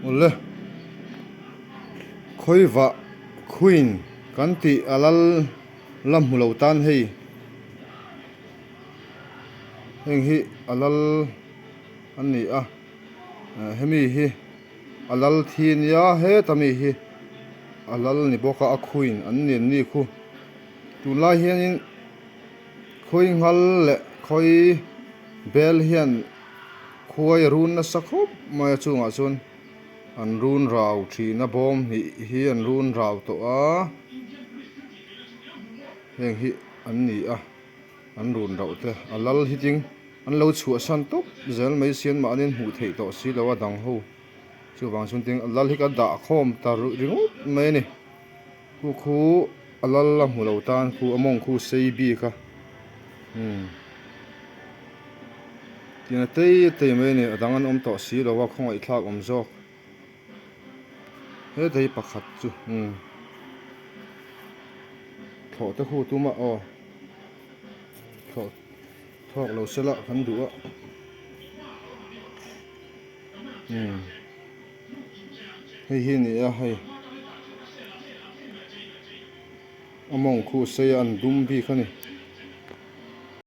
Awle khawivah queen kan tih a lal la hmu lo tan hei heng hi a lal an ni a hemi hi a lal thi ania heta mi hi a lal ni bawk a a queen an ni an ni khu tunlai hianin khawi nghal leh khawi bel hian khuai a run nasa khawp mai a chungah chuan an run rau thin a bawm hnih hi an run rau tawh a heng hi an ni a an run rauh te a lal hi ding an lo chhuahsan tawp zel mai sian mahni an hmuh theih tawh si lo a dang ho chuvang chuan tin a lal hi ka dah khawm ta ringawt mai a ni. Khu khu a lal a hmu lo tan khu a mawng khu sei bik a umm tin a tei a tei mai a ni a dang an awm tawh si lo a khawngaih thlak awm zawk heta hi pakhat chu umm thlawh te khu tum a aw thlawh thlawk lo se la kan duh a umm. Hei hi a ni a hei a mawng khu sei a an dum bik a ni.